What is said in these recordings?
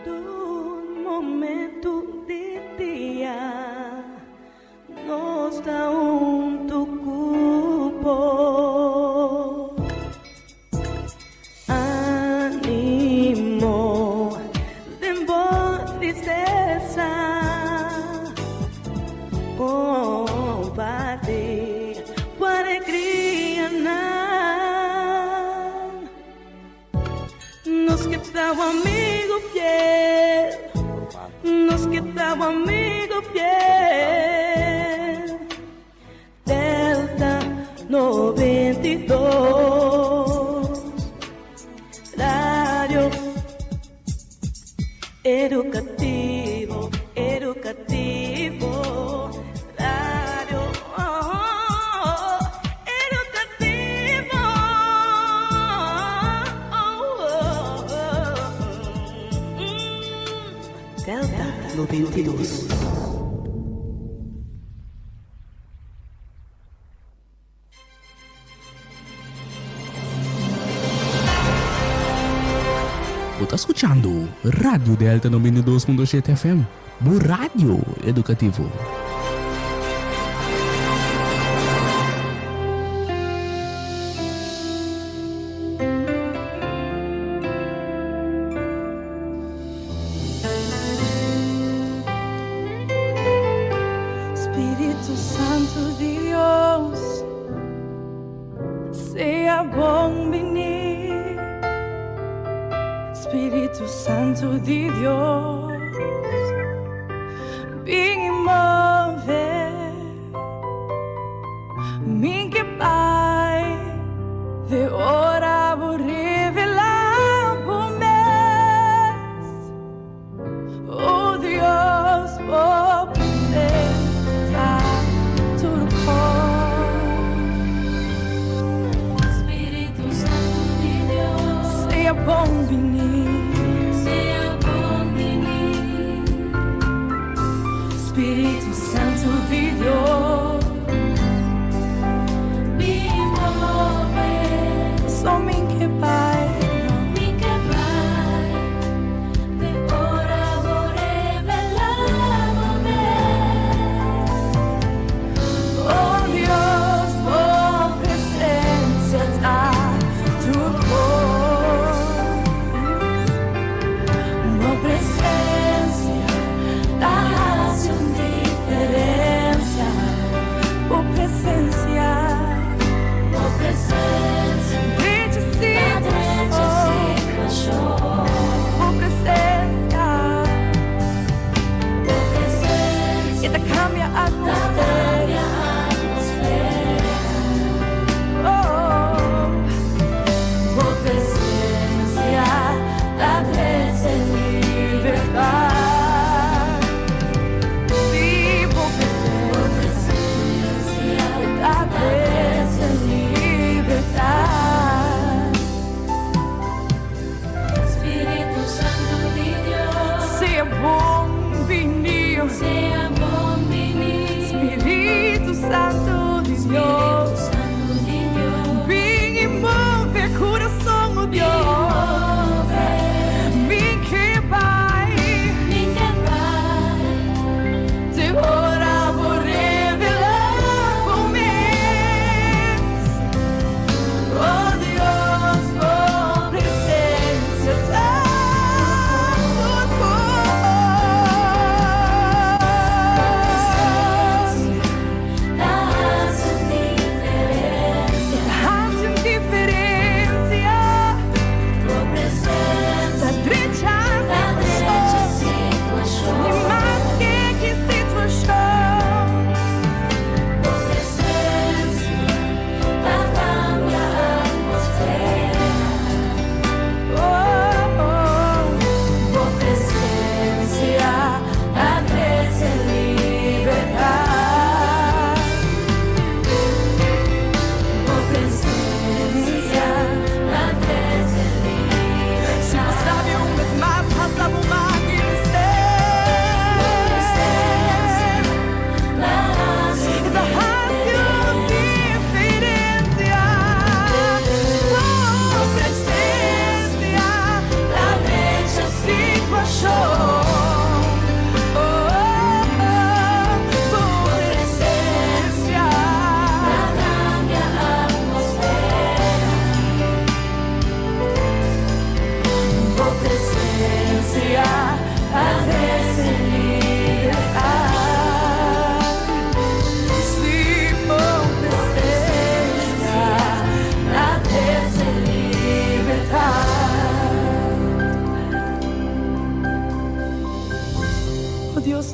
Tur momento di dia nos ta hunto cu bo. Animo den bo tristesa, comparti bo alegrianan. Nos ke ta bo amigo fiel, nos ke ta bo amigo fiel. Delta 92, Radio Educativo, educativo, radio, oh, educativo. Oh, Delta 92. Bo ta skuchando Radio Delta 92.7 FM, bo radio edukativo. Spiritu Santu di Dios, sea bon bini. Spiritu Santu di Dios, bin i move. Mi ke bai te ora bo revelá bo mes. Oh Dios, bo presencia ta tur kos. Spiritu Santu di Dios, sea bon bini. Sea bon bini. Spiritu Santu di Dios.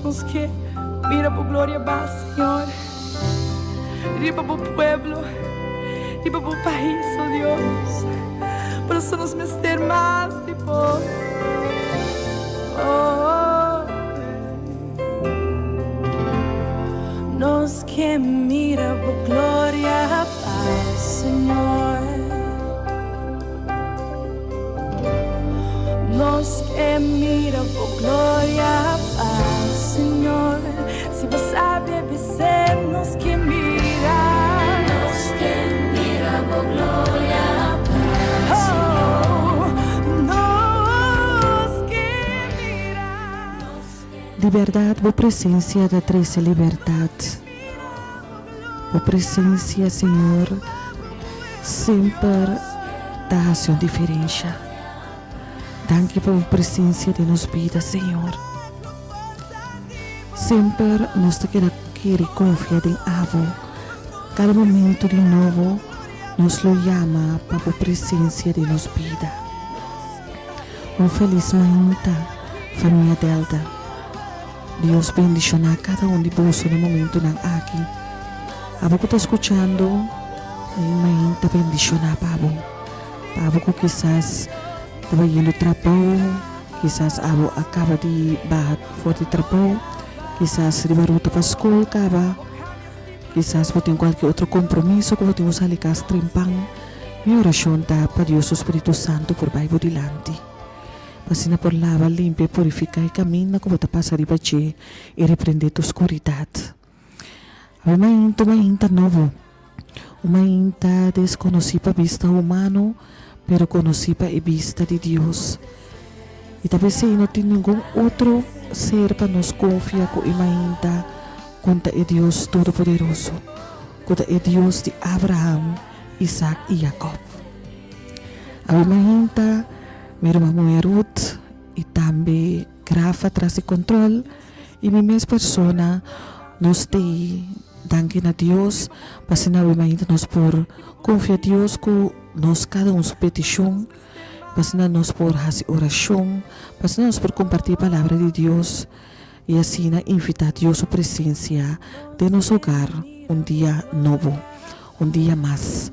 nos ke mira bo gloria ba, Señor, riba bo pueblo, riba bo pais, oh Dios. Por eso nos mester mas di bo. Oh, Nos ke mira bo gloria ba, Señor. Nos ke mira bo gloria pa Señor Si bo sabi bis'é nos ke mira Nos ke mira bo gloria pa Señor Nos ke mira Di bèrdat bo presensia ta trese libertat. Bo presencia, Señor, semper ta haci un diferencia. Danki pa bo presencia den nos bida, Señor. Semper nos ta keda kere confia den abo. Cada momento di nobo nos lo yama pa bo presencia den nos bida. Un feliz mainta, famia Delta. Dios bendishoná kada un di boso na momentunan aki. Abo ku ta skuchando, un mainta bendishoná pa bo. Pa abo ku kisas ta bayendo trabou, kisas abo a kaba di baha for di trabou, kisas riba ruta pa skol kaba, kisas bo tin kualke otro kompromiso ku bo tin ku sali kas trempan, mi orashon ta pa Dios su Spiritu Santu por bai bo dilanti. Pa asina por laba, limpia i purifiká e kaminda ku bo ta pasa riba dje i reprendé tur skuridat. Awe mainta un mainta nobo, un mainta deskonosí pa bista humano, pero konosí pa e bista di Dios. I ta p'esei no tin ningun otro ser pa nos konfia ku e mainta ku ta e Dios Todopoderoso, ku ta e Dios di Abraham, Isak i Jakòb. Awe mainta Mi ruman muhé Ruth i tambe Grafa tras di control i mi mes persona nos tei danki na Dios pa asina awe mainta nos por confia Dios cu nos cada un su peticion pa asina nos por haci oracion pa asina nos por comparti e palabra di Dios i asina invita Dios su presencia den nos hogar un dia nobo un dia mas.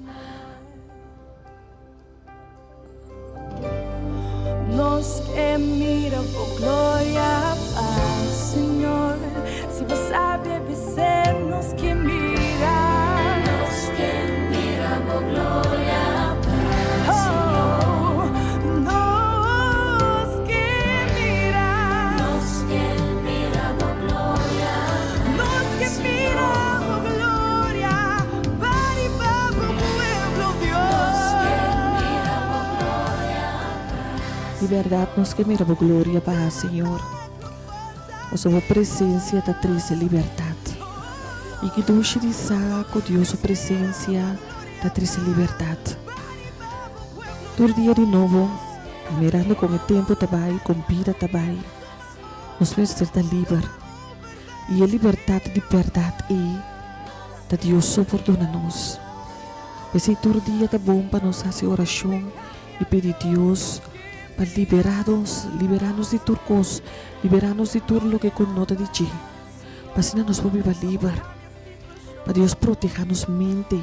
Nos ke mira bo gloria pa Señor Si bo sabi bis'é nos ke mira Nos ke mira bo gloria pa Señor Nos ke mira Nos ke mira bo gloria Nos ke mira bo gloria pa riba bo pueblo Dios Di bèrdat nos ke mira bo gloria baha, Señor, pasobra bo presensia ta trese libertat. I ki dushi di sa ku Dios su presensia ta trese libertat. Tur dia di nobo, mirando kon e tempu ta bai, kon bida ta bai, nos mester ta liber. I e libertat di bèrdat ei ta Dios so por duna nos. P'esei tur dia ta bon pa nos hasi orashon i pidi Dios pa liberá nos, liberá nos di tur kos, liberá nos di tur loke ku no ta di dje, pa asina nos por biba liber, pa Dios protehá nos mente,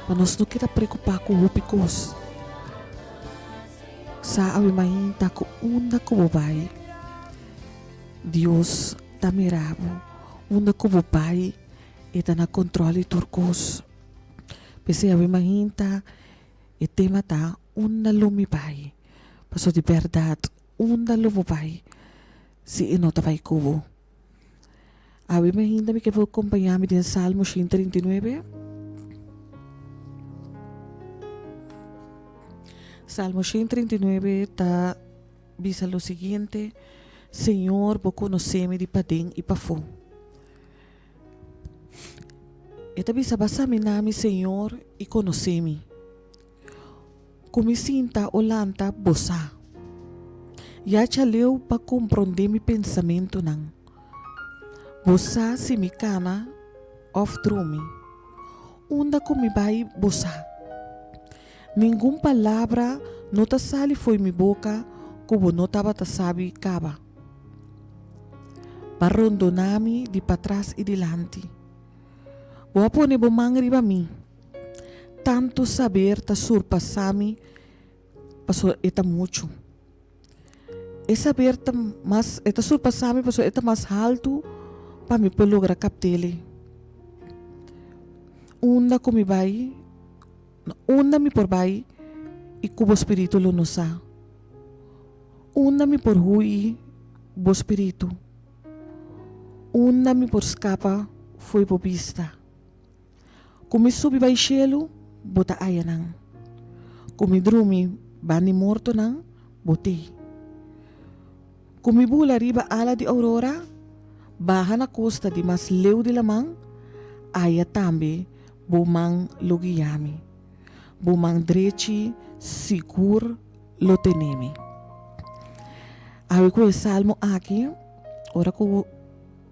pa nos no keda preokupá ku hopi kos. Sa awe mainta ku unda ku bo bai, Dios ta mira bo, unda ku bo bai, e ta na kontròl di tur kos. P'esei awe mainta e tema ta Unda lo mi bai? Pasobra di bèrdat unda lo bo bai si e no ta bai ku bo? Awe mainta mi ke por kompañá mi den Salmo 139. Salmo 139 ta bisa lo siguiente, Señor, bo konosé mi di paden i pafó. E ta bisa, Ba saminá mi, Señor, i konosé mi. Ku mi sinta o lanta, bo sa. Yacha leu pa komprondé mi pensamentunan. Bo sa si mi kana òf drumi. Unda ku mi bai, bo sa. Ningun palabra no ta sali fo'i mi boka ku bo no tabata sabi kaba. Bo a rondoná mi di patras i dilanti. Bo a pone bo man riba mi. Tantu saber ta surpasá mi pasobra e ta muchu. E saber ta mas, e ta surpasá mi pasobra e ta mas haltu pa mi por logra kapt'el. Unda ku mi bai, na unda mi por bai i ku bo spiritu lo no sa? Unda mi por hui bo spiritu? Unda mi por skapa fo'i bo bista? Ku mi subi bai shelu, bo ta aya nan. Ku mi drumi banda di mortonan, bo t'ei. Ku mi bula riba ala di ourora, baha na kosta di mas leu di laman, aya tambe bo man lo guia mi. Bo man drechi sigur lo tene mi. Awe ku e salmo aki, ora ku.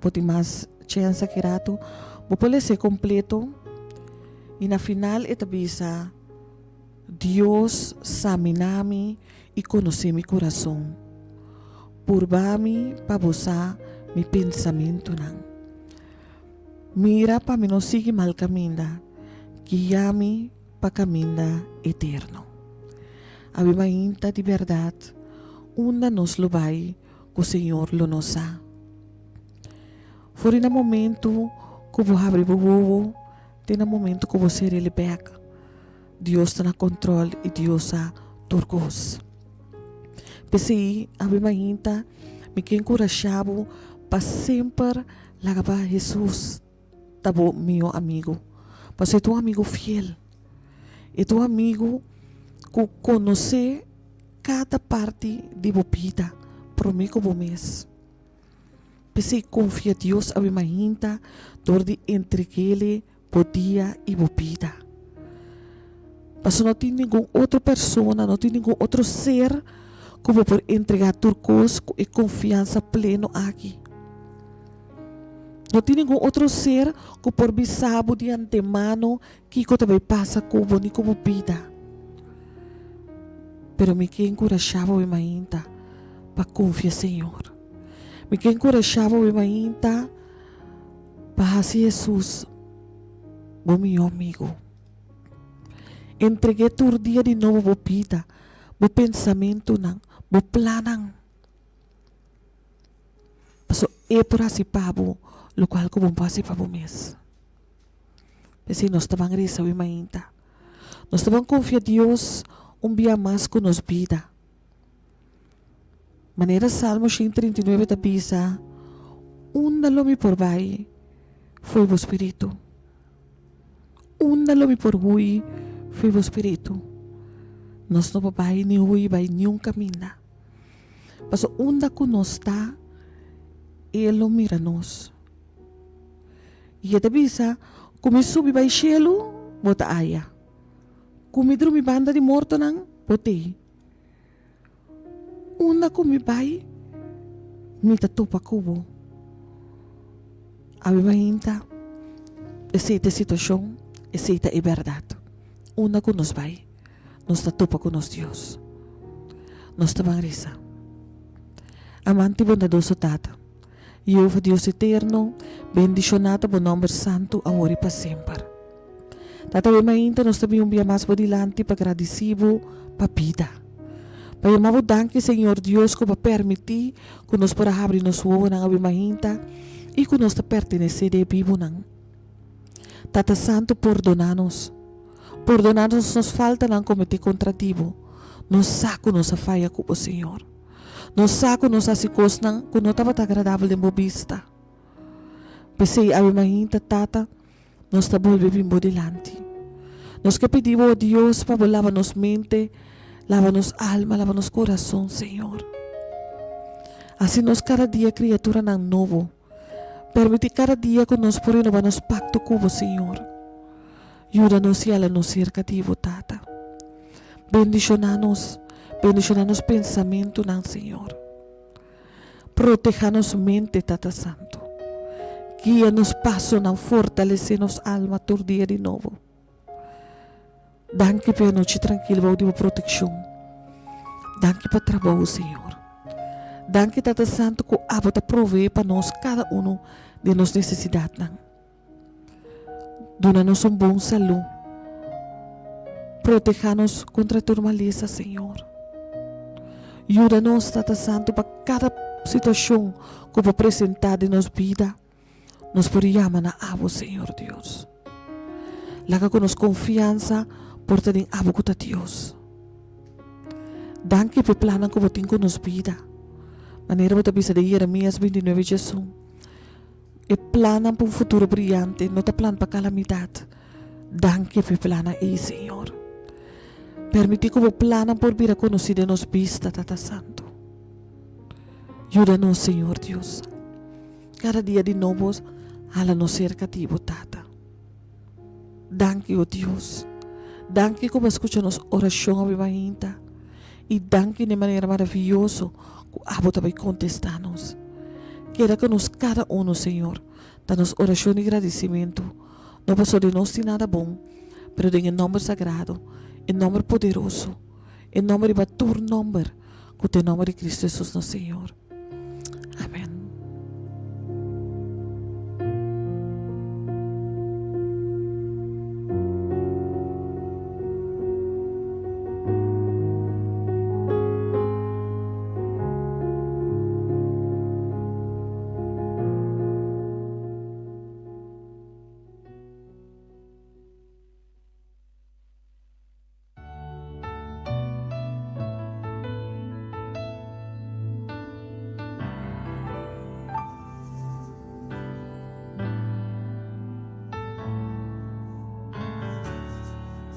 Bo tin mas chens aki ratu. Bo por les'é kompleto i na final e ta bisa, Dios saminá mi i konosé mi kurason. Purba mi pa bo sa mi pensamentunan. Mira pa mi no sigui mal kaminda, guia mi pa kaminda eterno. Awe mainta di bèrdat unda nos lo bai ku Señor lo no sa. For di na momento ku bo habri bo wowo te na momento ku bo sera el bek, Dios ta na control i Dios sa tur kos. P'esei awe mainta mi ke enkurashá bo pa semper laga pa Hesus ta bo mihó amigu. Pasobra e ta un amigu fiel. E ta un amigu ku konosé kada parti di bo bida promé ku bo mes. P'esei konfia Dios awe mainta dor di entreg'El bo dia i bo bida. Pasobra no tin ningun otro persona, no tin ningun otro ser ku bo por entregá tur kos ku e konfiansa pleno aki. No tin ningun otro ser ku por bisa bo di antemano kiko ta bai pasa ku bo ni ku bo bida. Pero mi ke enkurashá bo mainta pa konfia Señor. Mi ke enkurashá bo mainta pa hasi Hesus bo mihó amigu. Entreg'é tur dia di nobo bo bida, bo pensamentunan, bo plannan. Pasobra e por hasi pa bo lokual ku bo no por hasi pa bo mes. P'esei nos ta ban resa awe mainta. Nos ta ban konfia Dios un bia mas ku nos bida. Manera Salmo 139 ta bisa, Unda lo mi por bai fo'i bo spiritu? Unda lo mi por hui fo'i bo spiritu? Nos no por bai ni hui bai niun kaminda. Pasobra unda ku nos ta, E lo mira nos. I e ta bisa, Ku mi subi bai shelu, bo ta aya. Ku mi drumi banda di mortonan, bo t'ei. Unda ku mi bai, mi ta topa ku bo. Awe mainta, esei ta e situashon, esei ta e bèrdat. Unda ku nos bai, nos ta topa ku nos Dios. Nos ta ban resa. Amante i bondadoso Tata, Yehova Dios eterno, bendishoná ta bo nòmber santu awor i pa semper. Tata awe mainta nos ta bin un bia mas bo dilanti pa gradisí bo pa bida. Pa yama bo danki Señor Dios ku bo a permití ku nos por a habri nos wowonan awe mainta i ku nos ta pertenesé den e bibunan. Tata Santu pordoná nos. Pordoná nos nos faltanan kometí kontra di bo. Nos sa ku nos a faya ku bo Señor. Nos sa ku nos hasi kosnan ku no tabata agradabel den bo bista. P'esei awe mainta Tata nos ta bolbe bin bo dilanti. Nos ke pidi bo, o Dios, pa bo laba nos mente, laba nos alma, laba nos kurason, Señor. Hasi nos kada dia kriaturanan nobo. Permití kada dia ku nos por renobá nos pakto ku bo, Señor. Yuda nos i hala nos serka di bo, Tata. Bendishoná nos, bendishoná nos pensamentunan, Señor. Protehá nos mente, Tata Santu. Guia nos pasonan, fortalesé nos alma tur dia di nobo. Danki pa e anochi trankil bou di bo protekshon. Danki pa trabou, Señor. Danki Tata Santu ku abo ta proveé pa nos kada unu den nos nesesidatnan. Duna nos un bon salú. Protehá nos kontra tur malesa, Señor. Yuda nos, Tata Santu, pa kada situashon ku por presentá den nos bida, nos por yama na abo, Señor Dios. Laga ku nos konfiansa por ta den abo ku ta Dios. Danki pa e plannan ku bo tin ku nos bida. Manera bo ta bisa den Jeremias 29 diesun. E plannan pa un futuro briyante no ta plan pa kalamidat. Danki pa e plannan ei, Señor. Permití ku bo plannan por bira konosí den nos bista, Tata Santu. Yuda nos, Señor Dios. Kada dia di nobo hala nos serka di bo, Tata. Danki, o Dios. Danki ku bo a skucha nos orashon awe mainta. I danki na e manera maravioso ku abo ta bai kontestá nos. Keda ku nos kada unu, Señor. Ta nos orashon di gradisimentu, no pasobra di nos tin nada bon, pero den e nòmber sagrado, e nòmber poderoso, e nòmber riba tur nòmber, ku ta e nòmber di Kristu Hesus nos Señor. Amen.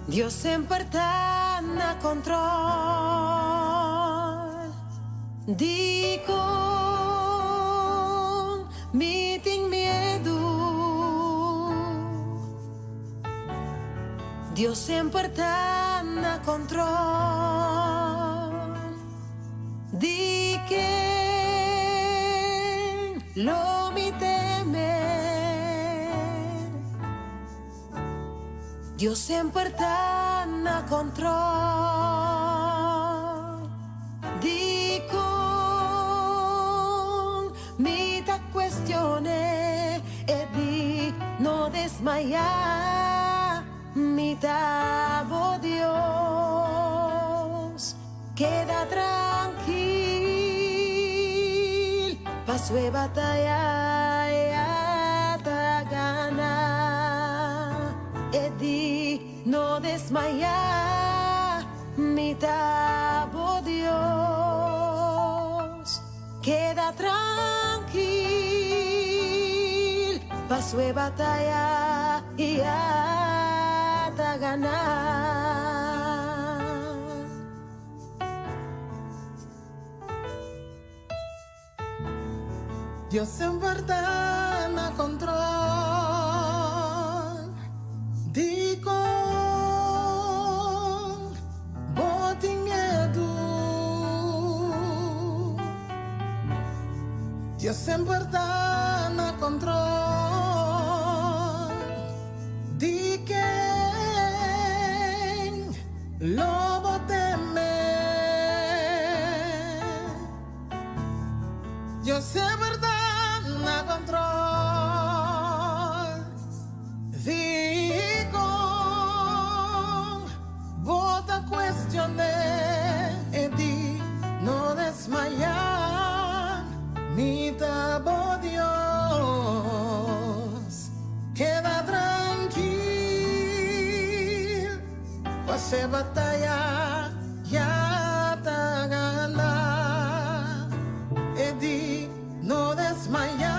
Dios semper ta na control Dikon mi tin miedu? Dios semper ta na control Di ken lo mi teme? Dios semper ta na control Dikon mi ta cuestione e di no desmaya? Mi ta bo Dios, keda trankil, paso e bataya ya ta gana. E di no desmaya, mi ta bo Dios, keda trankil, paso e bataya ya ta gana. Dios semper ta na control. Dikon bo tin miedu? Dios semper ta na control. Di ken lo bo teme? Dios semper ta na control. Dikon bo ta cuestion'é? E di, No desmayá, mi ta bo Dios. Keda trankil, pas'e bataya. Ya ta gana e di no desmaya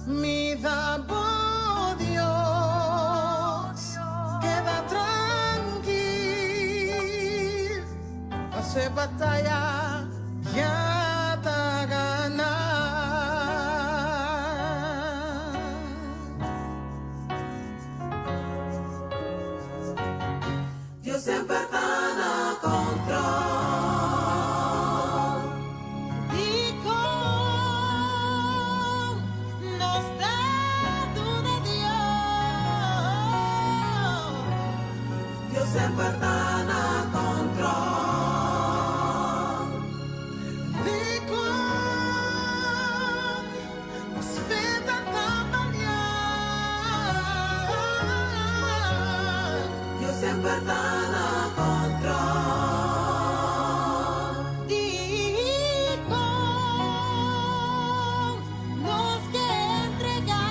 mi ta bo Dios keda trankil paso e bataya ya ta gana. Dios semper ta na control. Dikon nos ta duda Dios? Dios semper ta na control. Dikon. semper ta na control. Dikon nos ke entregá?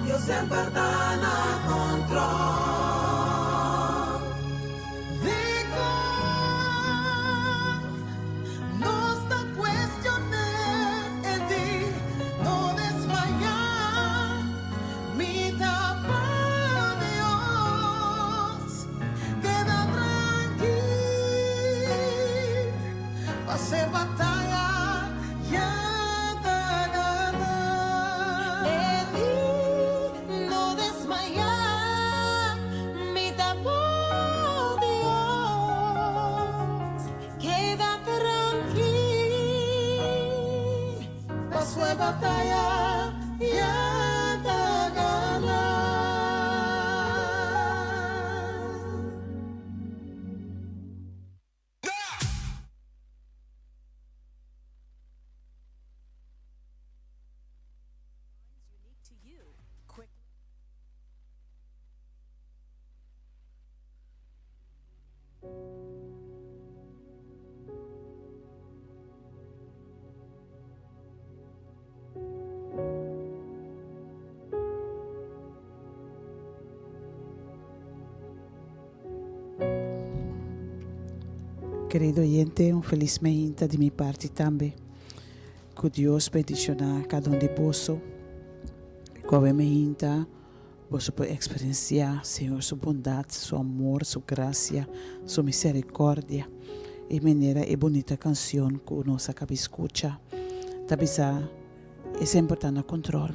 Dios semper ta na control. Dikon nos ta cuestion'é? E di, No desmayá, mi ta pa Dios. Keda trankil, pas'e bataya ya ta ganá. E di, No desmayá, mi ta pa Dios. Keda trankil, paso e bataya ya ta gana. Querido oyente, un feliz meinta di mi parti tambe. Cu Dios bendiciona cada un di boso. Cu awe meinta Boso por eksperensiá Señor su bondat, su amor, su grasia, su miserikòrdia. E manera e bunita kansion ku nos a kaba skucha ta bisa, E semper ta na kontrol.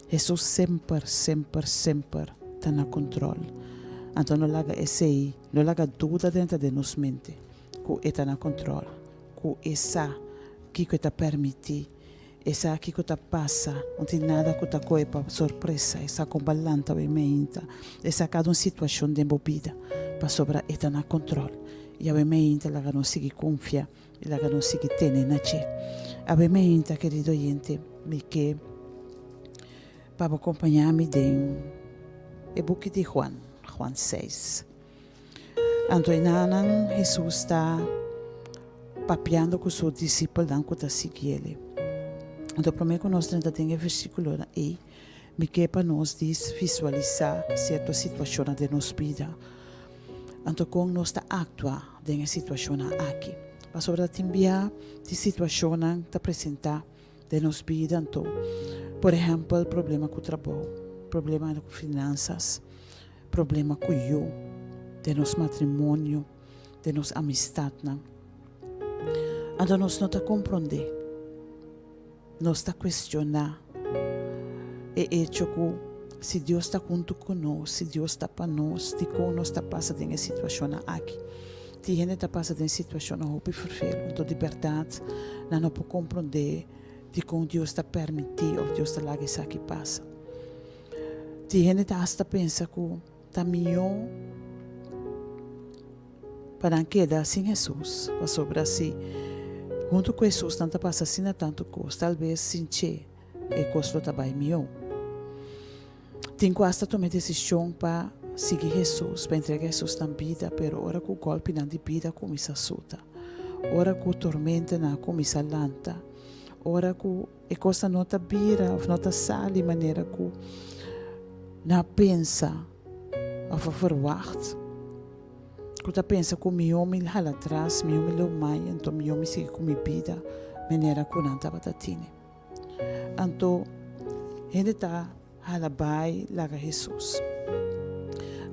Hesus semper, semper, semper ta na kontrol. Anto no laga esei, no laga duda drenta den nos mente ku e ta na kontrol, ku e sa kiko e ta permití. E sa kiko ta pasa, no tin nada ku ta kohe pa sorpresa, e sa kon pa lanta bo e meinta, e sa kada un situashon den bo bida, pasobra e ta na kontrol. I awe meinta laga nos sigui konfia i laga nos sigui tene na dje. Awe meinta, kerido oyente, mi ke pa bo kompañá mi den e buki di Juan, Juan seis. Anto enanan Hesus ta papiando ku su disipelnan ku ta sigui el. Anto promé ku nos drenta den e versíkulonan ei, mi ke pa nos dis visualisá sierto situashonnan den nos bida. Anto kon nos ta aktua den e situashonnan aki? Pasobra ta tin bia di situashonnan ta presentá den nos bida anto, por ehèmpel, problema ku trabou, problema ku finansas. Problema ku yu, den nos matrimonio, den nos amistatnan. Anto nos no ta komprondé, nos ta kuestioná e echo ku si Dios ta huntu ku nos, si Dios ta pa nos, dikon nos ta pasa den e situashonnan aki? Tin hende ta pasa den situashonnan hopi ferfelu, anto di bèrdat nan no por komprondé dikon Dios ta permití òf Dios ta laga esaki pasa. Tin hende ta hasta pensa ku ta mihó pa nan keda sin Hesus, pasobra si huntu ku Hesus nan ta pasa asina tantu kos, tal bes sin dje e kos lo ta bai mihó. Tin ku hasta tuma e desishon pa sigui Hesus, pa entrega Hesus nan bida, pero ora ku gòlpinan di bida kuminsá suta, ora ku tormentanan a kuminsá lanta, ora ku E kosnan no ta bira òf no ta sali manera ku nan a pensa òf a ferwagt. Ku ta pensa ku mihó mi hala atras, mihó mi lou mai, anto mihó mi sigui ku mi bida manera ku nan tabata tene. Anto hende ta hala bai laga Hesus.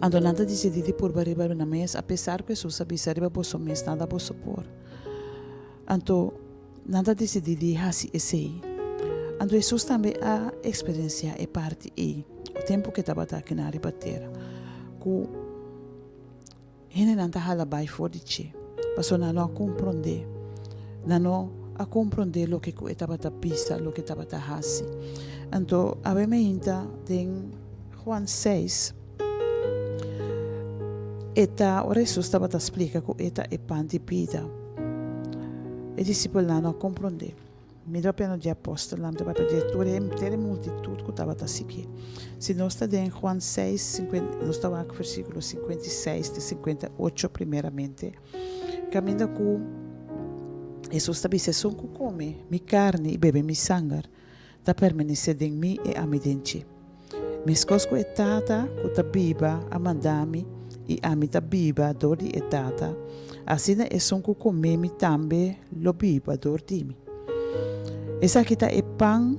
Anto nan ta disidí di purba riba nan mes apesar ku Hesus a bisa riba boso mes nada boso por. Anto nan ta disidí di hasi esei. Anto Hesus tambe a eksperensiá e parti ei o tempu ku e tabata akinan riba tera, ku hendenan ta hala bai for di dje, pasobra nan no a komprondé, nan no a komprondé loke ku e tabata bisa, loke e tabata hasi. Anto awe meinta den Juan seis, E ta ora Hesus tabata splika ku e ta e pan di bida. E disipelnan no a komprondé. Mi ta papia no dje apòstelnan, mi ta papia dje tur henter e multitut ku tabata sigui. Si nos ta den Juan seis, sinkuenta, nos ta wak versíkulo 56 te 58 primeramente, kaminda ku Hesus ta bisa, Esun ku kome mi karni i bebe mi sanger, ta permanesé den mi i ami den dje. Meskos ku e Tata ku ta biba a manda mi i ami ta biba dor di e Tata, asina esun ku kome mi tambe lo biba dor di mi. Esaki ta e pan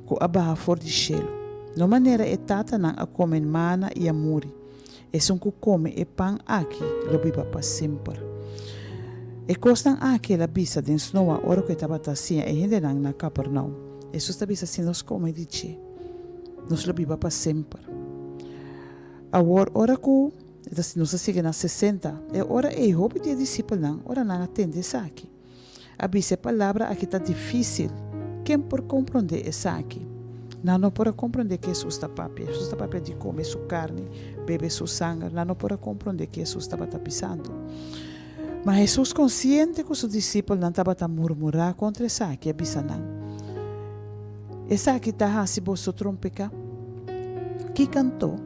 ku a baha for di shelu. No manera e tatanan a kome mana i a muri. Esun ku kome e pan aki lo biba pa semper. E kosnan aki el a bisa den snoa ora ku e tabata siña e hendenan na Kapernaum. Hesus ta bisa si nos kome di dje, nos lo biba pa semper. Awor ora ku nos a sigui na sesenta, e ora ei hopi di e disipelnan, ora nan a tende esaki, A bisa e palabra aki ta difísil. Ken por komprondé esaki? Nan no por a komprondé ke Hesus ta papia. Hesus ta papia di kome su karni, bebe su sanger. Nan no por a komprondé ke Hesus tabata bisando. Ma Hesus, konsiente ku su disipelnan tabata murmurá kontra esaki, a bisa nan, Esaki ta hasi boso trompeká? Kiko anto?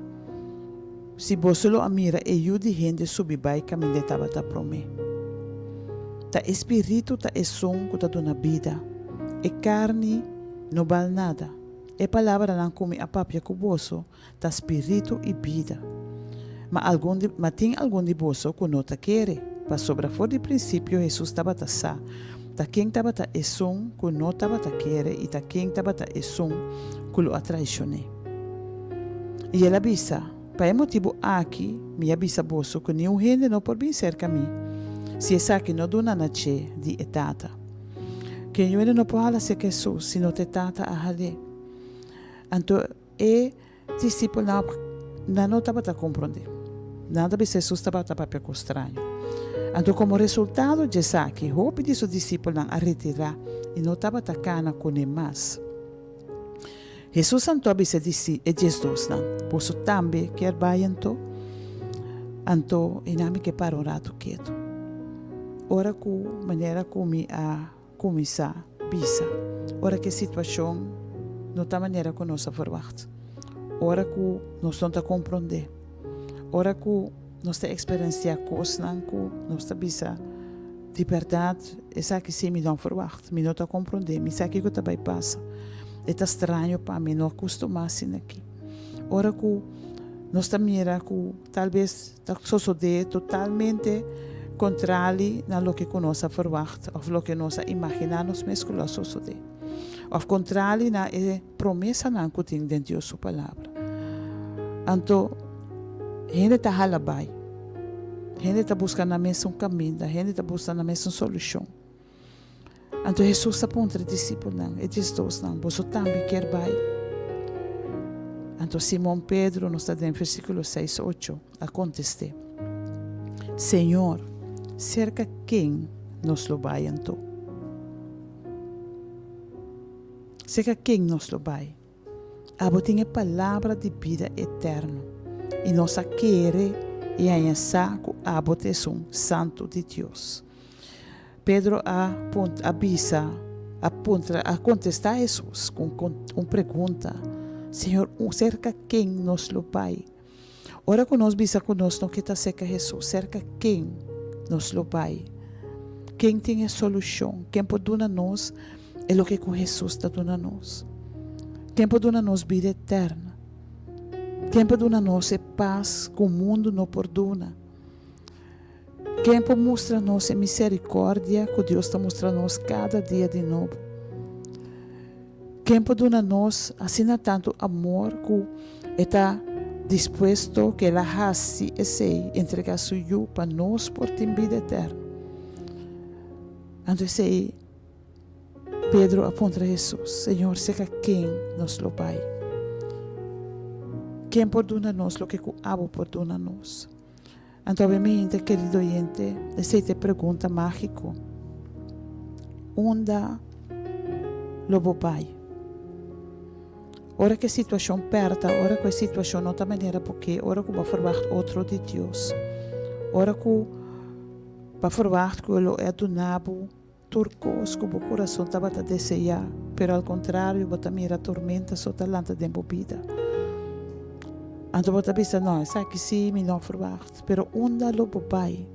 Si boso lo a mira e Yu di hende subi bai kaminda e tabata promé. Ta e spiritu ta esun ku ta duna bida, e karni no bal nada. E palabranan ku mi a papia ku boso ta spiritu i bida. Ma algun di, ma tin algun di boso ku no ta kere, pasobra for di prinsipio Hesus tabata sa ta ken tabata esun ku no tabata kere i ta ken tabata esun ku lo a traishon'é. I el a bisa, Pa e motibu aki mi a bisa boso ku niun hende no por bin serka mi, si esaki no duna na dje di e Tata. Ken yu hende no por hala serka Hesus si no ta e Tata a hal'é. Anto e disipelnan nan no tabata komprondé. Nan ta bisa Hesus tabata papia ku straño. Anto komo resultado dje esaki, hopi di su disipelnan a retirá i no tabata kana kuné mas. Hesus anto a bisa e diesdosnan, Boso tambe kier bai anto? Anto e nan mi ke para un ratu ketu. Ora ku manera ku mi a kuminsá bisa, ora ku e situashon no ta manera ku nos a ferwagt, ora ku nos no ta komprondé, ora ku nos ta eksperensiá kosnan ku nos ta bisa, Di bèrdat, esaki sí mi no a ferwagt, mi no ta komprondé, mi sa kiko ta bai pasa. E ta straño pa mi, no a kustumá asina aki. Ora ku nos ta mira ku tal bes ta sosodé totalmente kontrali na loke ku nos a ferwagt òf loke nos a imaginá nos mes ku lo a sosodé, òf kontrali na e promesanan ku tin den Dios su Palabra. Anto hende ta hala bai. Hende ta buska nan mesun kaminda, hende ta buska nan mesun solushon. Anto Hesus a puntra e disipelnan, e diesdosnan, Boso tambe kier bai? Anto Simon Pedro, nos ta den versíkulo seis, ocho, a kontest'é, Señor, serka ken nos lo bai anto? Serka ken nos lo bai? Abo tin e palabra di bida eterno, i nos a kere i haña sa ku abo ta esun Santu di Dios. Pedro a a bisa, a puntra, a kontestá Hesus ku un pregunta, Señor, serka ken nos lo bai? Ora ku nos bisa ku nos no ke ta serka Hesus, serka ken nos lo bai? Ken tin e solushon? Ken por duna nos e loke ku Hesus ta duna nos? Ken por duna nos bida eterno? Ken por duna nos e pas ku mundu no por duna? Ken por mustra nos e misericordia cu Dios ta mustra nos cada dia di nobo? Ken por duna nos asina tantu amor cu e ta dispuesto cu el a haci esey, entrega su Yu pa nos por tin bida eterno? Anto esey Pedro a puntra Hesus, Señor, serka ken nos lo bai? Ken por duna nos loke cu abo por duna nos? Anto obviamente, kerido oyente, esei ta e pregunta mágiko. Unda lo bo bai? Ora ku e situashon pèrta, ora ku e situashon no ta manera bo ke, ora ku bo a ferwagt otro di Dios, ora ku bo a ferwagt ku lo e a duna bo. Tur kos ku bo kurason tabata deseá, pero al kontrario bo ta mira tormenta so ta lanta den bo bida. Anto bo ta bisa, No, esaki sí mi no a ferwagt. Pero unda lo bo bai?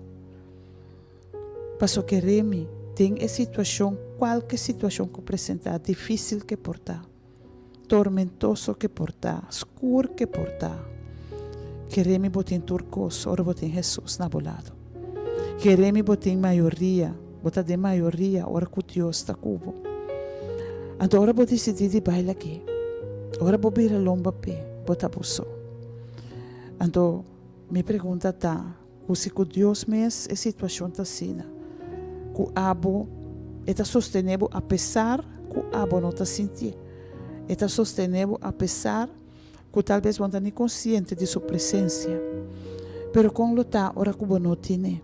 Paso kere mi, den e situashon, kualke situashon ku presentá, difísil ke por ta, tormentoso ke por ta, skur ke por ta, kere mi bo tin tur kos ora bo tin Hesus na bo lado. Kere mi bo tin mayoria, bo ta den mayoria ora ku Dios ta ku bo. Anto ora bo disidí di bai lag'é, ora bo bira lomba p'e, bo ta bo so. Anto mi pregunta ta, Ku si ku Dios mes e situashon ta asina, ku abo e ta sostené bo apesar ku abo no ta sintié. E ta sostené bo apesar ku tal bes bo no ta ni konsiente di su presensia. Pero kon lo ta ora ku bo no tin'é?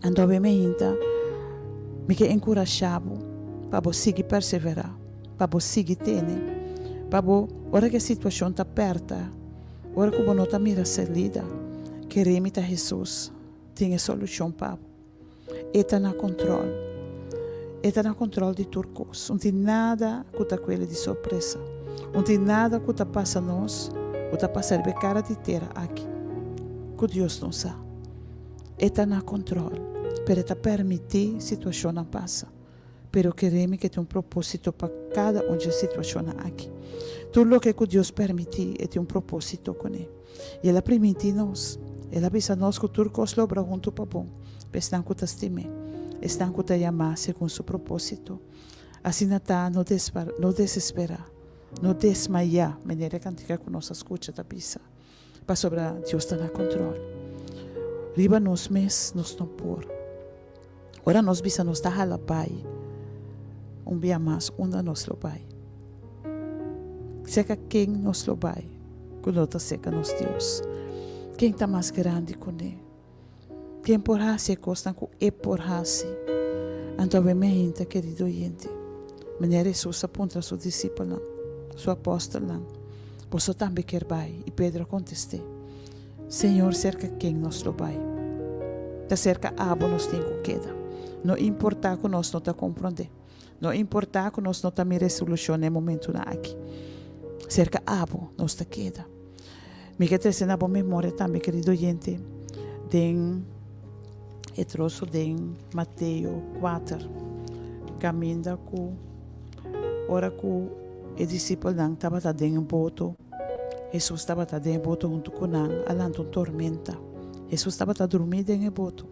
Anto awe meinta mi ke enkurashá bo pa bo sigui perseverá, pa bo sigui tene, pa bo ora ku e situashon ta pèrta, ora ku bo no ta mira salida, kere mi ta Hesus tin e solushon pa bo. E ta na kontròl. E ta na kontròl di tur kos. Un tin nada ku ta kuele di sorpresa. Un tin nada ku ta pasa nos, ku ta pasa riba e kara di tera aki, ku Dios no sa. E ta na control, pero e ta permiti situacionnan pasa. Pero keremi ke tin un proposito pa cada un dje situacionnan aki. Tur loke cu Dios permiti, e tin un proposito cune. Y el a priminti nos, el a bisa nos cu tur cos lo obra hunto pa bon, pa esnan cu ta stim'é, esnan cu ta yamá segun su proposito. Asina ta, no no desespera, no desmayá, manera e cantica cu nos a scucha ta bisa. Pasobra Dios ta na control. Riba nos mes nos no por. Ora nos bisa nos ta hala bai, un bia mas unda nos lo bai? Cerca ken nos lo bai cu no ta cerca nos Dios? Ken ta mas grandi cu ne? Ken por haci e cosnan cu e por haci? Anto awe mi ainda, kerido oyente, manera Hesus a puntra su disipelnan, su apostelnan, Boso tambe kier bai? I Pedro a contest'é, Señor, cerca ken nos lo bai? Ta cerca abo nos tin cu keda. No importa cu nos no ta comprendé. No importa cu nos no ta mira e solucion na e momentonan aki. Cerca abo nos ta keda. Mi ke trese na bo memoria tambe, kerido oyente, den e troso den Mateo kuater, kaminda ku ora ku e disipelnan tabata den e boto, Hesus tabata den e boto huntu ku nan, a lanta un tormenta. Hesus tabata drumí den e boto.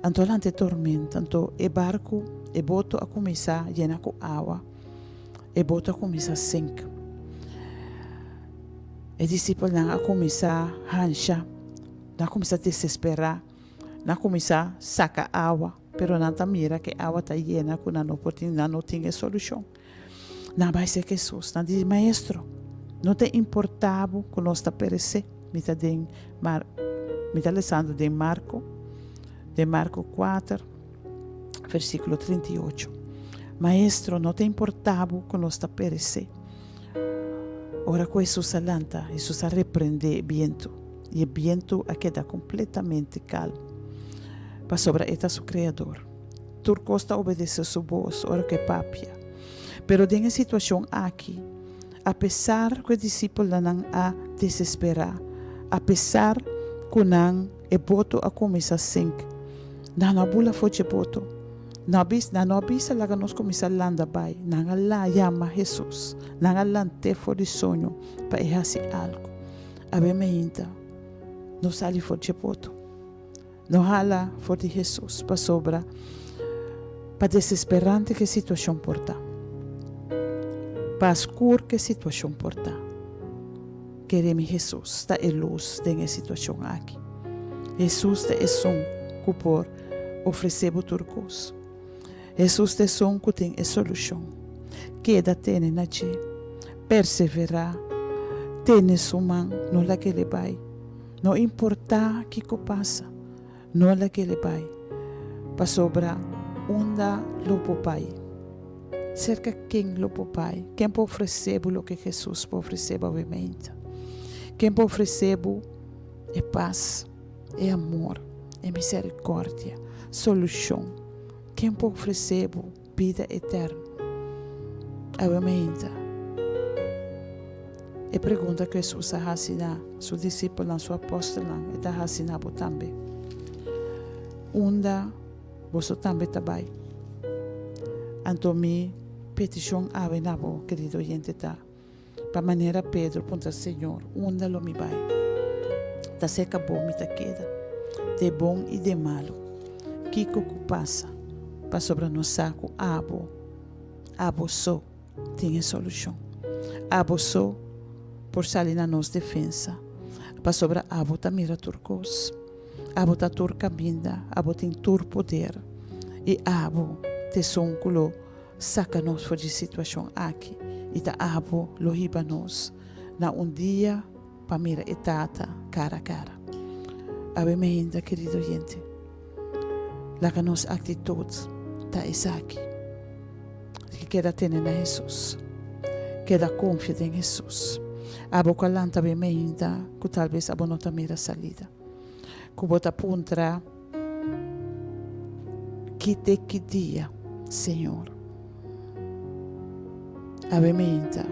Anto a lanta e tormenta, anto e barku, e boto a kuminsá yena ku awa. E boto a kuminsá sink. E disipelnan a kuminsá hansha, nan a kuminsá desesperá, nan a kuminsá saka awa, pero nan ta mira ku e awa ta yena ku nan no por tin, nan no tin e solushon. Nan a bai serka Hesus, nan di, Maestro, no ta importá bo ku nos ta peresé? Mi ta den Mar, mi ta lesando den Marko, den Marko kuater. Versíkulo 38. Maestro, no ta importá bo ku nos ta peresé. Ora ku Hesus a lanta, Hesus a reprendé e bientu, i e bientu a keda kompletamente kalmu, pasobra e ta su Kreador. Tur kos ta obedesé su bos ora ku e papia. Pero den e situashon aki, apesar ku e disipelnan a desesperá, apesar ku nan E boto a kuminsá sink. Nan no a bula for dje boto. Nan a bis, nan no a bisa laga nos kuminsá landa bai. Nan a la yama Hesus. Nan a lant'é for di soño pa e hasi algu. Awe meinta, no sali for dje boto. No hala for di Hesus, pasobra pa desesperante ku e situashon por ta, pa skur ku e situashon por ta, Kere mi Hesus ta e lus den e situashon aki. Hesus ta esun ku por ofresé bo tur kos. Hesus ta esun ku tin e solushon. Keda tene na dje. Perseverá. Tene su man, no lag'é le bai. No importá kiko pasa, no lag'é le bai. Pasobra unda lo bo bai? Serka ken lo bo bai? Ken por ofresé bo loke Hesus por ofresé bo awemente? Ken por ofresé bo e pas, e amor, e miserikòrdia, solushon? Ken por ofresé bo bida eterno? Awe mainta, e pregunta ku Hesus a hasi na su disipelnan, su apòstelnan, e ta hasi na bo tambe. Unda boso tambe ta bai? Anto mi petishon awe na bo, kerido oyente, ta, Pa manera Pedro puntra Señor, unda lo mi bai? Ta serka bo mi ta keda, den bon i den malu. Kiko ku pasa? Pasobra nos sa ku abo, abo so, tin e solushon. Abo so por sali na nos defensa, pasobra abo ta mira tur kos. Abo ta tur kaminda, abo tin tur poder, i abo ta esun ku lo Saka nos for di situashon aki i ta abo lo hiba nos na un dia pa mira e Tata kara kara. Awe meinda, kerido oyente, laga nos aktitut ta esaki, Ki keda tene na Hesus. Keda konfia den Hesus. Abo ku a lanta awe meinda ku talbes abo no ta mira salida, ku bo ta puntra, Ki te ki dia, Señor? Awe meinta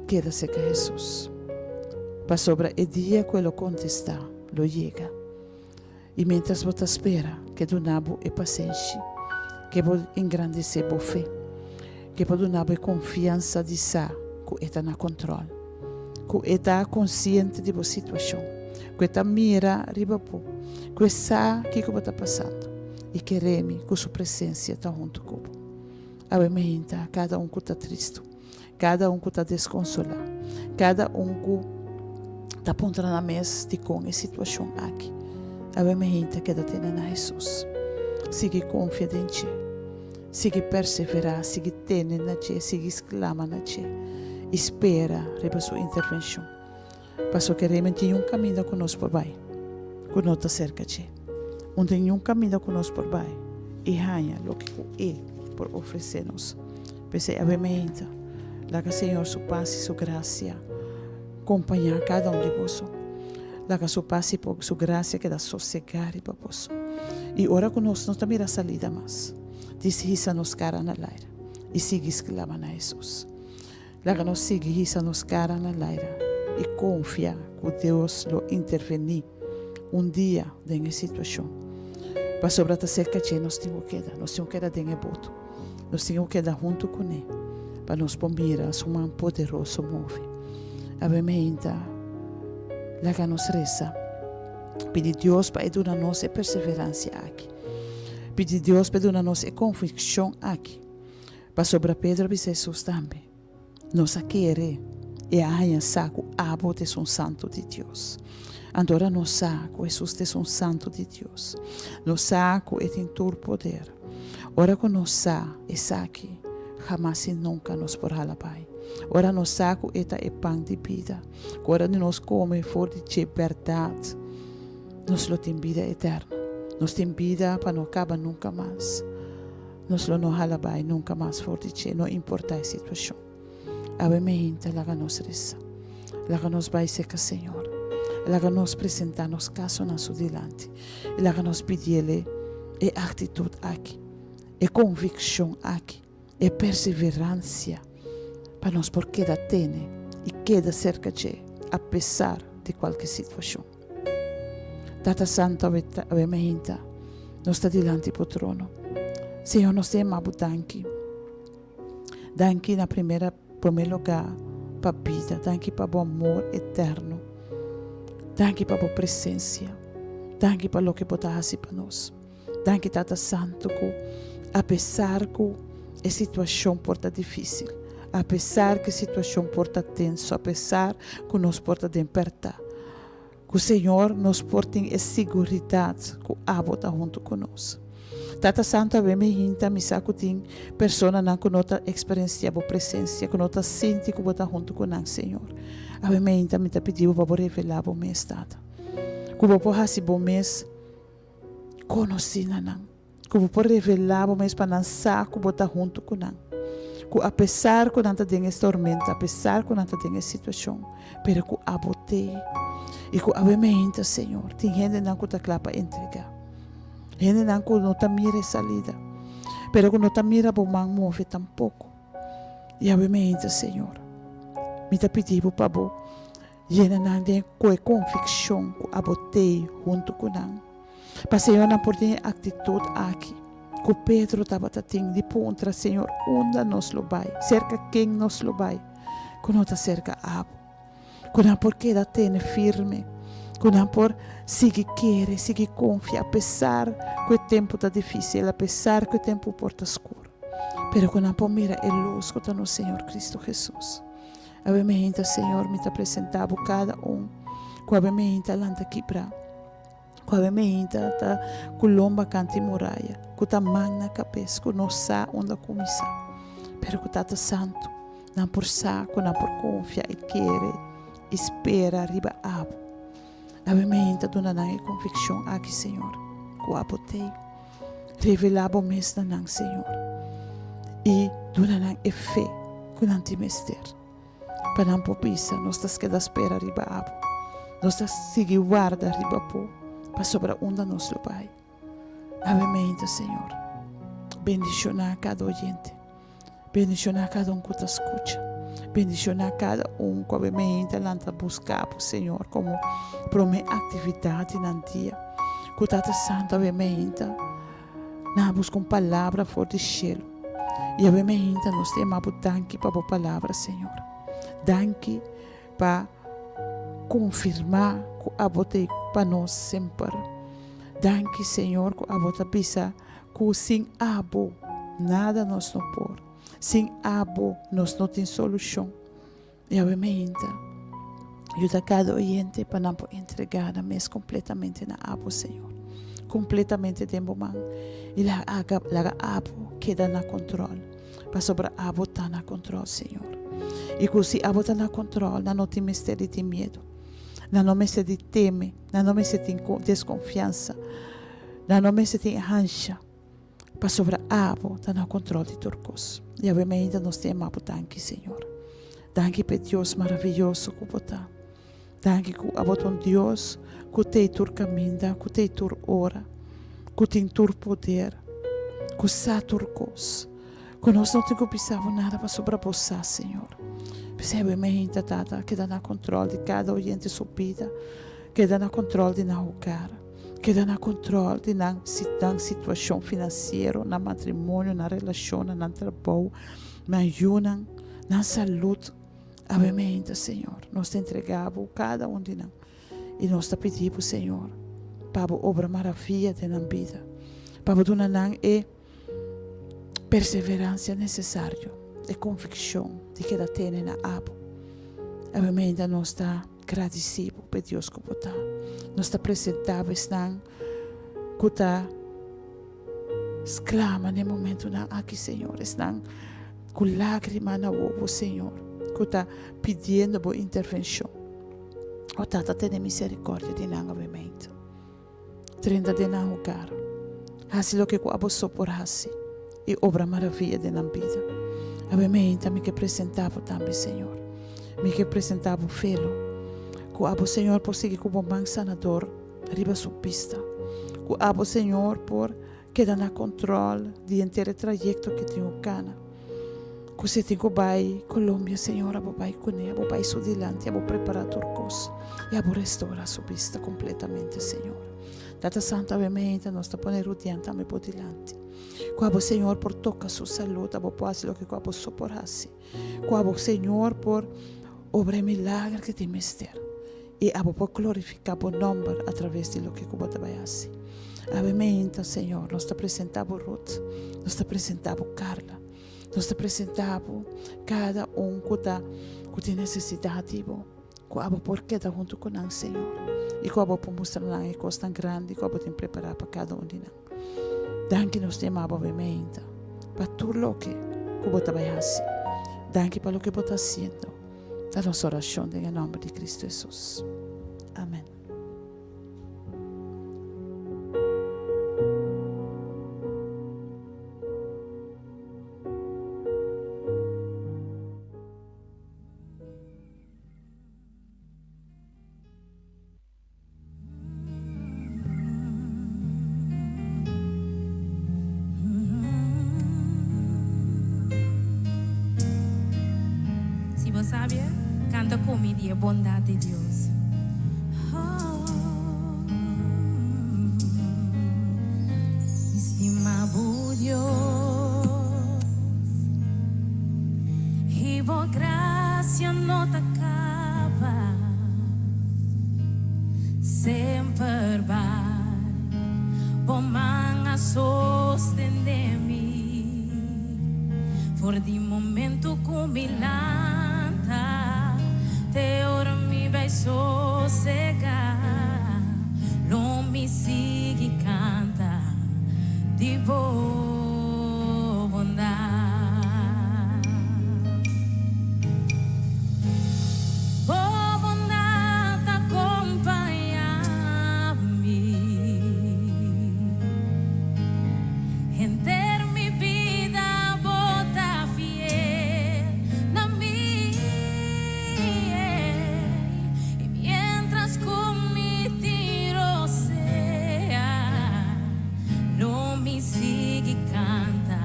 keda serka Hesus, pasobra e dia ku e lo kontestá lo yega. I miéntras bo ta spera, ke duna bo e pasenshi, ke bo engrandesé bo fe, ke por duna bo e konfiansa di sa ku e ta na kontròl, ku e ta konsiente di bo situashon, ku e ta mira riba bo, ku e sa kiko bo ta pasando i kere mi ku su presensia ta huntu ku bo. Awe meinta kada un ku ta tristu, kada un ku ta deskonsolá, kada un ku ta puntra nan mes dikon e situashon aki. Awe meinta keda tene na Hesus. Sigui konfia den dje. Sigui perseverá, sigui tene na dje, sigui sklama na dje i spera riba su intervenshon. Pasobra ke realmente tin un kaminda ku nos por bai ku no ta serka dje. Un tin un kaminda ku nos por bai i haña loke ku e por ofresé nos. P'esei awe meinta, laga Señor su pas i su grasia kompañá kada un di boso. Laga su pas i su grasia keda sosegá riba boso. I ora ku nos no ta mira salida mas, dis hisa nos kara na laira i sigui sklama na Hesus. Laga nos sigui hisa nos kara na laira i konfia ku Dios lo intervení un dia den e situashon. Pasobra ta serka dje nos tin ku keda. Nos tin ku keda den e boto. Nos tin ku keda huntu kuné pa nos por mira su man poderoso move. Awe meinta, laga nos resa, pidi Dios pa e duna nos e perseveransia aki. Pidi Dios pa e duna nos e konvikshon aki. Pasobra Pedro a bisa Hesus tambe, Nos a kere i a haña sa ku abo ta esun Santu di Dios. Anto ora nos sa ku Hesus ta esun Santu di Dios, nos sa ku e tin tur poder. Ora ku nos sa esaki, hamas i nunka nos por hala bai. Ora nos sa ku e ta e pan di bida, ku ora di nos kome for di dje bèrdat, nos lo tin bida eterno. Nos tin bida pa no kaba nunka mas. Nos lo no hala bai nunka mas for di dje, no importá e situashon. Awe meinta laga nos resa. Laga nos bai serka Señor. Laga nos presentá nos kasonan su dilanti i laga nos pidiel e aktitut aki, e konvikshon aki, e perseveransia pa nos por keda tene i keda serka dje apesar di kualke situashon. Tata Santu awe awe meinta nos ta dilanti bo trono. Señor nos ta yama bo danki. Danki na primera prome lugar pa bida. Danki pa bo amor eterno. Danki pa bo presencia. Danki pa loke bo ta hasi pa nos. Danki Tata Santu ku apesar ku e situashon por ta difísil, apesar ku e situashon por ta tenso, apesar ku nos por ta den pèrtá, ku Señor nos por tin e siguridat ku abo ta huntu ku nos. Tata Santu awe mi hinta mi sa ku tin personanan ku no ta eksperensiá bo presensia, ku no ta sinti ku bo ta huntu ku nan, Señor. Awe mi hinta mi ta pidi bo pa bo revelá bo mes, Tata. Ku bo por hasi bo mes Konosí na nan, ku bo por revelá bo mes pa nan sa ku bo ta huntu ku nan, ku apesar ku nan ta den es tormenta, apesar ku nan ta den es situashon, pero ku abo t'ei i ku awe meinta, Señor, tin hendenan ku ta kla pa entregá, hendenan ku no ta mira e salida. Pero ku no ta mira bo man move tampoko. I awe meinta, Señor, mi ta pidi bo pa bo yena nan den ku e konvikshon ku abo t'ei huntu ku nan. Pa Señor nan por tin e aktitut aki ku Pedro tabata tin di puntra, Señor, unda nos lo bai? Serka ken nos lo bai ku no ta serka abo? Ku nan por keda tene firme, ku nan por sigui kere, sigui konfia apesar ku e tempu ta difísil, apesar ku e tempu por ta skur. Pero ku nan por mira e lus ku ta nos Señor Cristo Hesus. Awe mi hinta, Señor, mi ta presentá Bo kada un ku awe mi hinta lanta kibrá, ku awe mi hinta ta ku lomba kanti muraya, ku ta man na kabes, ku no sa unda kuminsá, pero ku Tata Santu nan por sa ku nan por konfia i kere i spera riba Abo. Awe mi hinta duna nan e konvikshon aki, Señor, ku Abo t'ei. Revelá bo mes na nan, Señor, i duna nan e fe ku nan tin mester pa nan por bisa, Nos ta keda spera riba abo. Nos ta sigui warda riba bo, pasobra unda nos lo bai. Awe meinta, Señor, bendishoná kada oyente. Bendishoná kada un ku ta skucha. Bendishoná kada un ku awe meinta lanta buska bo, Señor, komo promé aktividat di nan dia. Ku Tata Santu awe meinta nan a buska un palabra for di shelu. I awe meinta nos ta yama bo danki pa bo palabra, Señor. Danki pa konfirmá ku abo ta pa nos semper. Danki, Señor, ku abo ta bisa Ku sin abo nada nos no por. Sin abo nos no tin solushon. Yahweh meinta yuda kada oyente pa nan por entregá nan mes kompletamente na abo, Señor. Kompletamente den bo man. I laga laga abo keda na kontrol. Pasobra abo ta na kontrol, Señor. I ku si abo ta na kontrol, nan no tin mester di tin miedu. Nan no mester di teme. Nan no mester tin deskonfiansa. Nan no mester tin hansha, pasobra abo ta na kontrol di tur kos. Yahweh mainta nos ta yama bo danki, Señor. Danki p'e Dios maraviyoso ku bo ta. Danki ku abo ta un Dios ku t'ei tur kaminda, ku t'ei tur ora, ku tin tur poder, ku sa tur kos. Ku nos no tin ku bisa bo nada pasobra bo sa, Señor. P'esei Yahweh mainta, Tata, keda na kontrol di kada oyente su bida, keda na kontrol di nan hogar. Keda na control di nan nan situacion financiero, nan matrimonio, nan relacionnan, nan trabou, nan yunan, nan salud. Awe meinta, Señor, nos ta entrega Bo cada un di nan y nos ta pidi Bo, Señor, pa Bo obra maravilla den nan bida, pa Bo duna nan e perseverancia necesario, e conviccion di keda tene na Abo. Awe meinta nos ta. Gradisí bo p'e Dios ku bo ta. Nos ta presentá bo esnan ku ta sklama n'e momentunan aki, Señor, esnan ku lágrima na wowo, Señor, ku ta pidiendo bo intervenshon. O Tata, tene miserikòrdia di nan awemente. Drenta den nan hogar, hasi loke ku abo so por hasi i obra maravia den nan bida. Awe meinta mi ke presentá bo tambe, Señor. Mi ke presentá bo Felo, ku abo, Señor, por sigui ku bo man sanador riba su bista. Ku abo, Señor, por keda na kontròl di henter e trayekto ke tin ku kana. Ku si tin ku bai Colombia, Señor, abo bai kuné, abo bai su dilanti, abo prepará tur kos i abo restorá su bista kompletamente, Señor. Tata Santu, awe meinta nos ta pone Rudian tambe bo dilanti. Ku abo, Señor, por toka su salud, abo por hasi loke ku abo so por hasi. Ku abo, Señor, por obra e milager ke tin mester i abo por glorifiká bo nòmber atraves di loke ku bo ta bai hasi. Awe meinta, Señor, nos ta presentá bo Ruth, nos ta presentá bo Carla. Nos ta presentá bo kada un ku ta ku tin nesesidat di bo, ku abo por keda huntu ku nan, Señor, i ku abo por mustra nan e kosnan grandi ku abo tin prepará pa kada un di nan. Danki nos ta yama bo awe meinta pa tur loke ku bo ta bai hasi. Danki pa loke bo ta hasiendo. Ta nos orashon den e nòmber di Kristu Hesus. Amen. Kanta ku mi di e bondat di Dios. Mi stima bo Dios, i bo grasia no ta kaba, semper bai bo man a sostene mi. For di momento ku mi lanta te ora mi bai sosegá, lo mi sigui kanta di bo bondat. Bo bondat ta kompañá mi. Henter mi bida bo ta fiel na mi, i mientras ku mi tin rosea, lo mi sigui kanta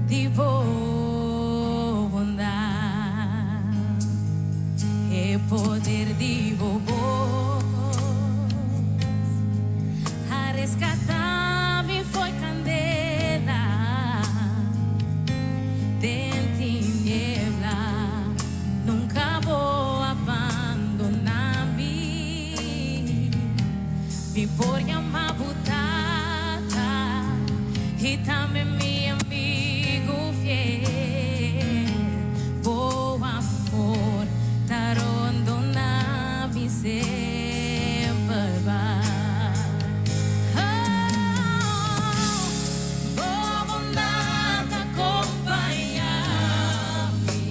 di bo bondat. E poder di bo bos a reskatá mi fo'i kandela den tiniebla. Nunka bo a bandoná mi. Mi por yama bo Tata i tambe mi amigu fiel. Bo amor ta rondoná mi semper bai. Oh, bo bondat ta kompañá mi.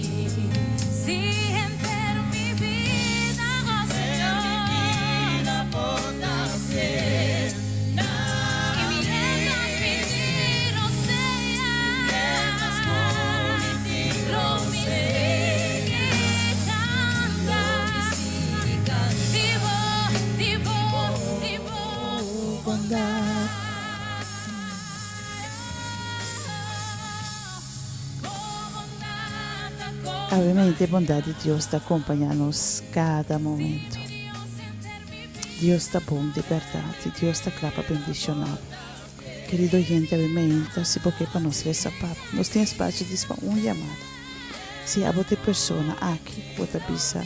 Sí, henter mi bida, oh Señor. I mientras mi tin rosea, lo mi sigui kanta. Di bo, di bo, di bo bondat. Bo bondat ta Obviamente, bondat di Dios ta kompañá nos kada momento. Dios ta bon di bèrdat i Dios ta kla pa bendishoná bo. Kerido oyente, obviamente, si bo ke pa nos resa pa bo, nos tin espasio dis pa un yamada. Si abo ta e persona aki ku bo ta bisa,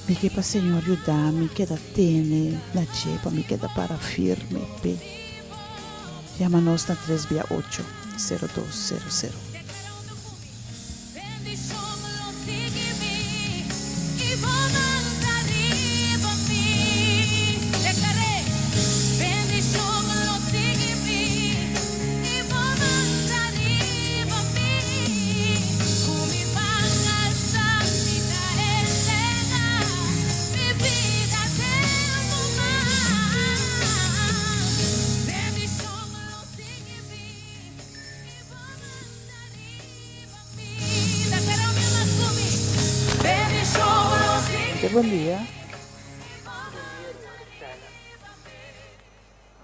Mi ke pa Señor yuda mi keda tene na dje pa mi keda para firme p'e. Yama nos na tres bia ocho, sero dos, sero sero. Bendishon lo sigui mi i bo man ta riba mi. Deklar'é, Bendishon lo sigui mi i bo man ta riba mi. Ku mi man alsá mi ta entregá mi bida den bo man. Bendishon lo sigui mi i bo man ta riba Bon dia.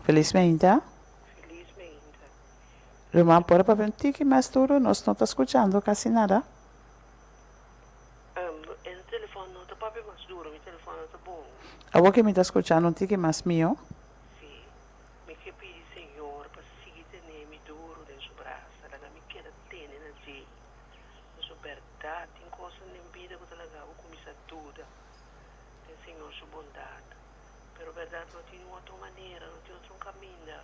Felis meinta. Ruman por a papia un tiki mas duro, nos no ta skuchando kasi nada. Awor ke mi ta skuchando un tiki mas mihó. Tene na dje. Pasobra bèrdat tin kosnan den bida ku ta laga bo kuminsá duda den Señor su bondat. Pero bèrdat no tin un otro manera, no tin otro kaminda.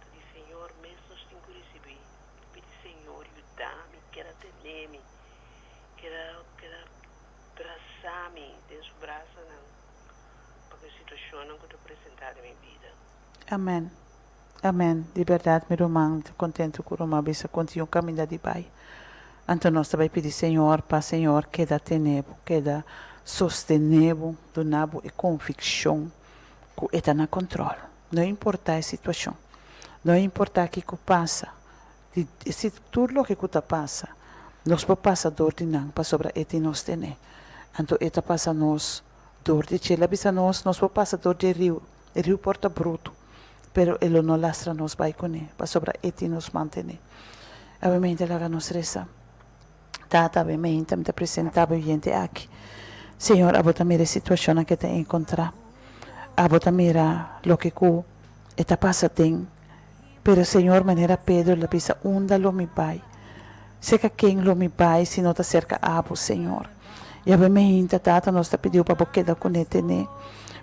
Ta di Señor mes nos tin ku risibí. Pidi Señor yuda mi, keda tene mi, keda keda brasa mi den su brasanan pa ku e situashonnan ku ta presentá den mi bida. Amèn. Amen, di berdad mi ruman, mi ta contento cu ruman bisa con tin un caminda di bay. Anto nos ta bay pidi Señor pa Señor keda tene bo, keda sostene bo, duna bo e conviccion cu e ta na control. No importa e situacion, no importa kico pasa, di si tur loke cu ta pasa, nos por pasa door di nan pasobra e tin nos tene. Anto e ta pasa nos door di dje. El a bisa nos, nos por pasa door di e riu, E riu por ta brutu, pero e lo no lastra nos bai kuné, pasobra e tin nos mantené. Awe mente laga nos resa. Tata, awe meinta mi ta presentá bo oyente aki. Señor, abo ta mira e situacionnan ku e ta encontrá. Abo ta mira loke ku e ta pasa den. Pero, Señor, manera Pedro el a bisa, Unda lo mi bai? Serka ken lo mi bai si no ta serka abo, Señor? I awe meinta, Tata, nos ta pidiu pa bo keda kuné tené.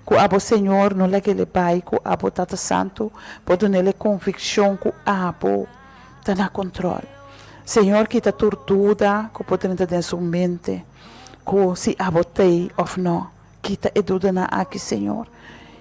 Ku abo, Señor, no lag'el e bai, ku abo, Tata Santu, por dun'el e konvikshon ku abo ta na kontròl. Señor, kita tur duda ku por drenta den su mente, ku si abo t'ei òf no. Kita e dudanan aki, Señor,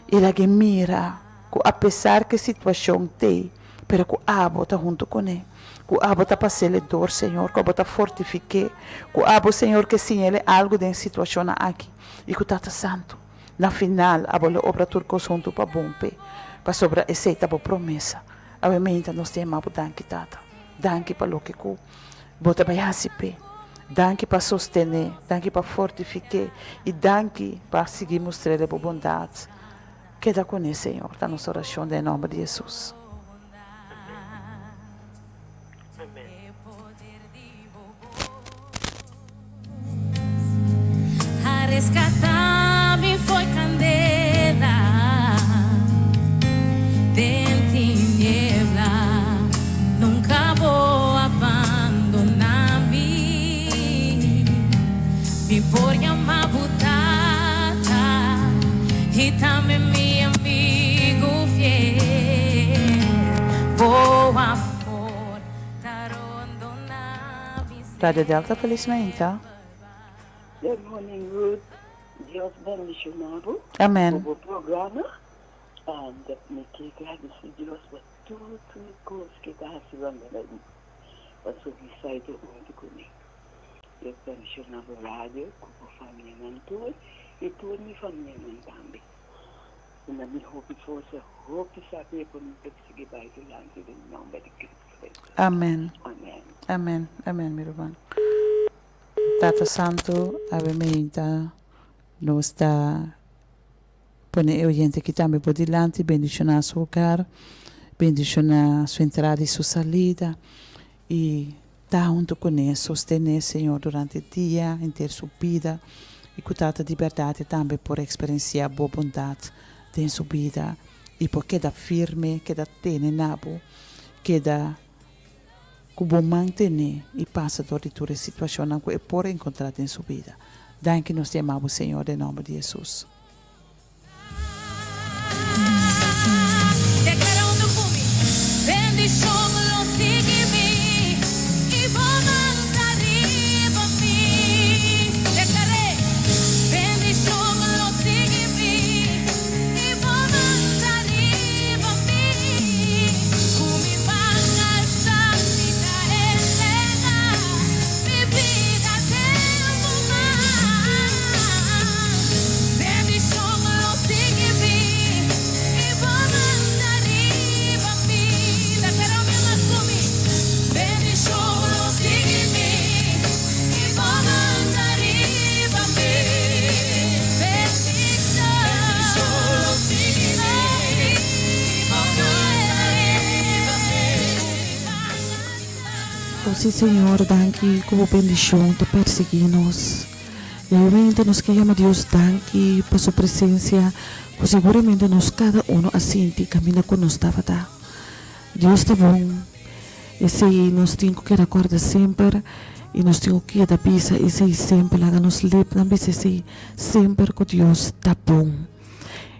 i lag'e mira ku apesar ku e situashon t'ei, pero ku abo ta huntu kuné, ku abo ta pas'el e dor, Señor, ku abo ta fortifik'é, ku abo, Señor, ke siñ'el e algu den e situashonnan aki, i ku Tata Santu, na final abo lo obra tur kos huntu pa bon p'e, pasobra esei ta bo promesa. Awe meinta nos ta yama bo danki, Tata. Danki pa loke ku bo ta bai hasi p'e. Danki pa sostené, danki pa fortifik'é i danki pa sigui mustr'é bo bondat. Keda kuné, Señor, ta nos orashon den e nòmber di Hesus. Amen. Radio Delta Feliz Mainta. Good morning Ruth, Dios bendiciona bo Amen. cu bo programa and mi ke gradici Dios pa tur tur cos ke ta haci rond di mi pasobra mi sa e ta hunto cu mi. Dios bendiciona bo radio cu bo famianan tur y tur mi famianan tambe. Duna mi hopi forsa, hopi sabi pa mi por sigui bai dilanti den nomber di Cristo Jesus. Amen. Amen. Amen, amen mi ruman. Tata Santu, awe meinta nos ta pone e oyente aki tambe bo dilanti, bendiciona su hogar, bendiciona su entrada y su salida y ta hunto cune, sostene Señor durante dia, henter su bida y cu Tata di berdad e tambe por experiencia bo bondad den su bida y por keda firme, keda tene na bo, keda ku bo mantené i pasa dor di tur e situashonnan ku e por enkontrá den su bida. Danki nos ta yama bo Señor den nòmber di Hesus. O si Señor, danki ku bo bendishon ta persiguí nos. I awe nos ke yama Dios danki pa su presensia ku seguramente nos kada uno a sinti kaminda ku nos tabata. Dios ta bon. Esei nos tin ku keda kòrda semper i nos tin ku keda bisa esei semper. Laga nos lepnan bisa esei semper ku Dios ta bon.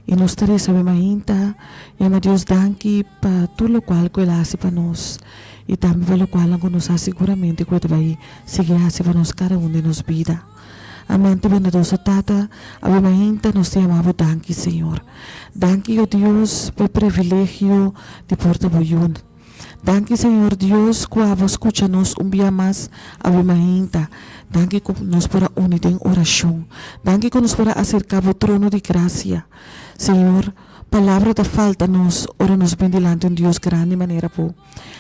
I nos ta resa awe mainta, yama Dios danki pa tur lokual ku el a hasi pa nos i tambe pa lokualnan ku nos sa siguramente ku e ta bai sigui hasi pa nos kada un den nos bida. Amante bondadoso Tata, awe mainta nos ta yama bo danki, Señor. Danki, o Dios, pa e privilegio di por ta bo yu. Danki Señor Dios cu abo scucha nos un bia mas awe mainta. Danki cu nos por a uni den oracion. Danki cu nos por a acerca bo trono di gracia. Señor, Palabra ta falta nos ora nos bin dilanti un Dios grandi manera bo.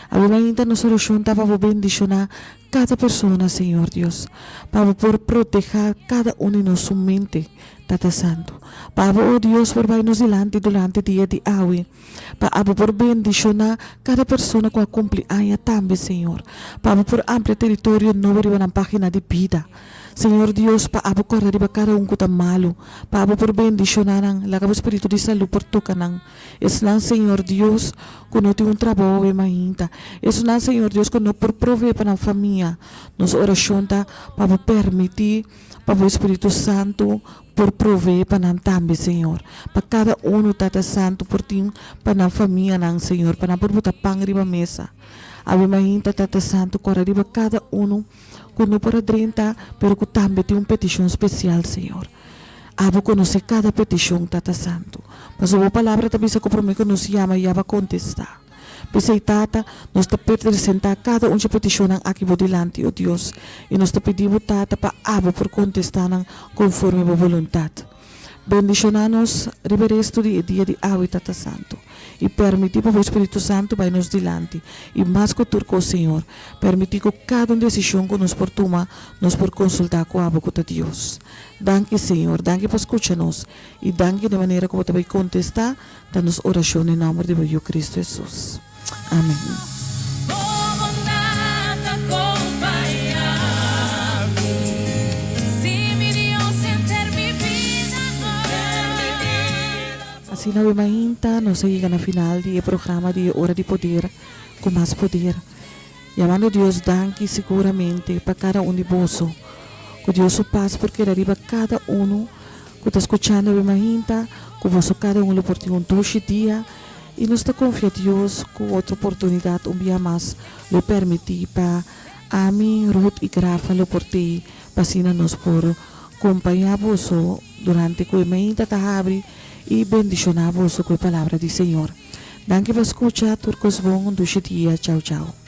Awe mainta nos orashon ta pa bo bendishoná kada persona, Señor Dios, pa bo por protehá kada un di nos su mente, Tata Santu. Pa abo, o Dios, por bai nos dilanti durante dia di awe. Pa abo por bendishoná kada persona ku a kumpli aña tambe, Señor. Pa abo por amplia teritorio nobo riba nan página di bida. Señor Dios, pa abo kòrda riba kada un ku ta malu. Pa abo por bendishoná nan. Laga bo spiritu di salú por toka nan. Esnan, Señor Dios, ku no tin un trabou awe mainta. Esnan, Señor Dios, ku no por proveé pa nan famia. Nos orashon ta pa bo permití pa bo Spiritu Santu por proveé pa nan tambe, Señor. Pa kada unu, Tata Santu, por tin pa nan famianan, Señor, pa nan por bota pan riba mesa. Awe mainta, Tata Santu, kòrda riba kada unu ku no por a drenta, pero ku tambe tin un petishon spesial, Señor. Abo konosé kada petishon, Tata Santu. Pasobra bo Palabra ta bisa ku promé ku nos yama, ya bo a kontestá. P'esei, Tata, nos ta presentá kada un dje petishonnan aki bo dilanti, o Dios, i nos ta pidi bo, Tata, pa abo por kontestá nan konforme bo boluntat. Bendishoná nos riba e restu di e dia di awe, Tata Santu, i permití pa bo Spiritu Santu bai nos dilanti, i mas ku tur kos, Señor, permití ku kada un desishon ku nos por tuma, nos por konsultá ku abo ku ta Dios. Danki, Señor. Danki pa skucha nos, i danki den manera ku bo ta bai kontestá Ta nos orashon den nòmber di bo Yu Kristu Hesus. Amen. Asina awe mainta nos a yega na final di e programa di e Ora di Poder ku Mas Poder. Yamando Dios danki siguramente pa kada un di boso. Ku Dios su pas por keda riba kada unu ku ta skuchando awe mainta, ku boso kada un lo por tin un dushi dia i nos ta konfia Dios ku otro oportunidat un bia mas lo permití pa ami, Ruth i Grafa lo por tei pa asina nos por kompañá boso durante ku e mainta ta habri i bendishoná boso ku e palabra di Señor. Danki pa skucha, tur kos bon, un dushi dia, chau chau.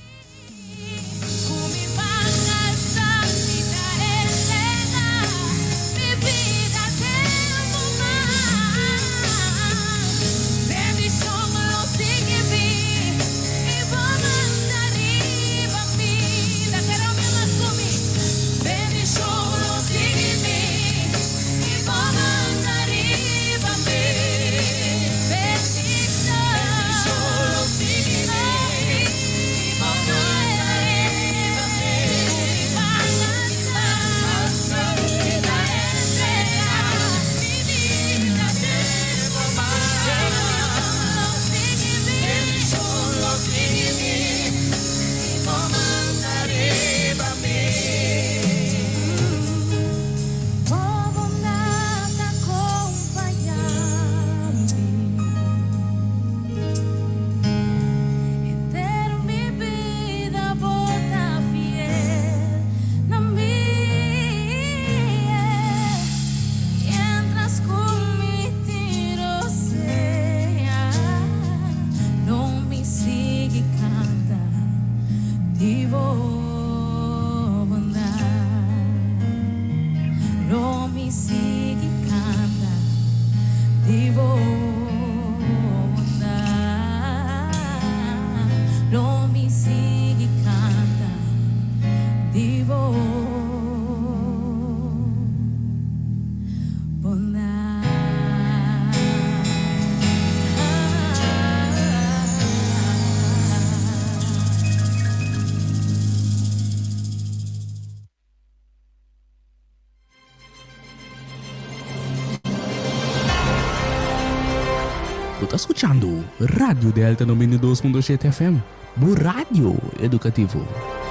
Bo ta skuchando Radio Delta 92.7 FM, bo radio edukativo.